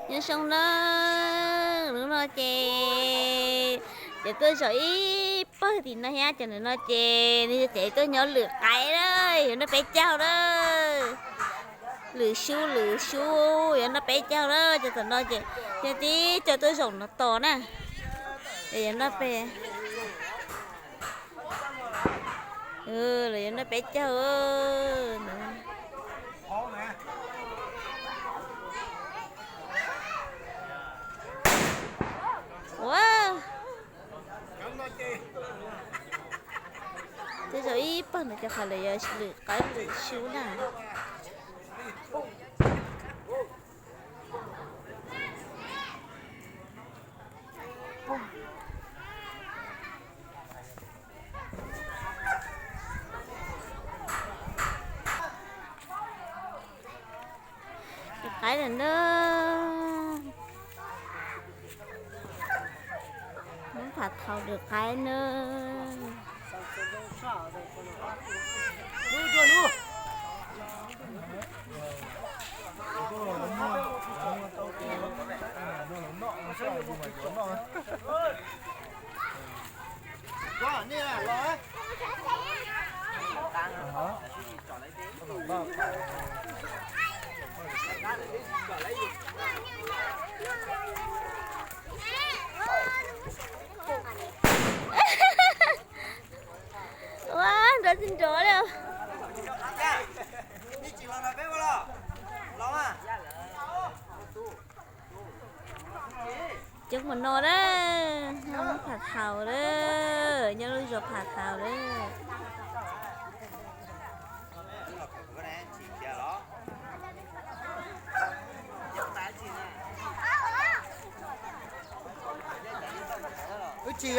Nyob zoo na, hnub no ces cov tuaj zaum ib pawg tim no thiab, cov ntawm no ces nws ces tuaj nyob lwm qaib na, yuav noj peb caug na. Lwm xyub lwm xyub yuav noj peb caug na, cov tom no ces yog tib co tuaj zaum no tos na. Yuav noj peb, lawv yuav noj peb caug. Ua, tuaj zaum ib pawg no cov qhov lawv yuav lwm qaib lwm xyub na. Lwm qaib lawm na. Muab phav thaum lwm qaib na. Ua, nrov tsis nrov li. Coob mus no na, nyob phav thaum na, nyob lub zos phav thaum na. Wb tsis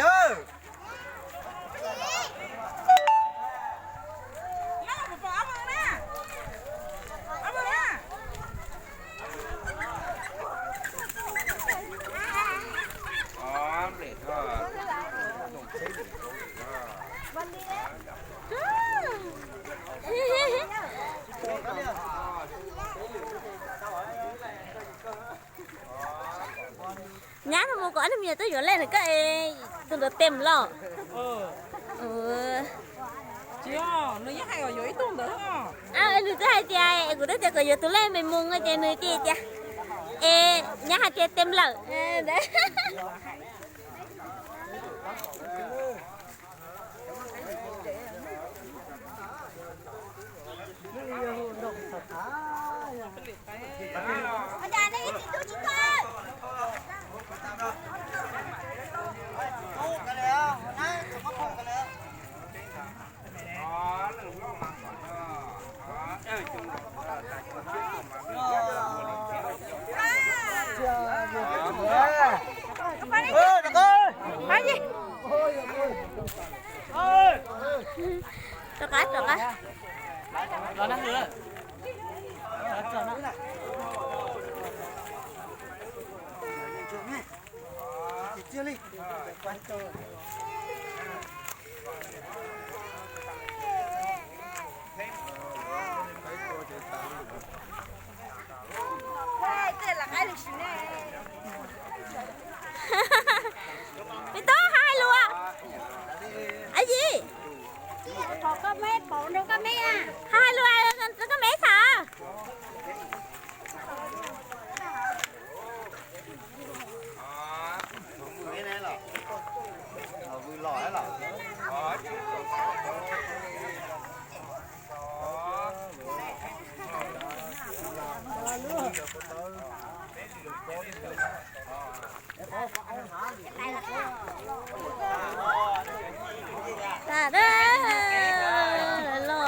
Nyab no mus kom ob niag me nyuam tuaj yuav lej nws koj es tus ntawd tes los. Nws twb hais tias kuv twb tias kom yuav tus lej me mus no ces nws cia tias es nyab hais tias tes lawm. Rov qab, rov qab. Me tub, hais lus. Ab yim, hais lus rau koj me tham. Tas da, los.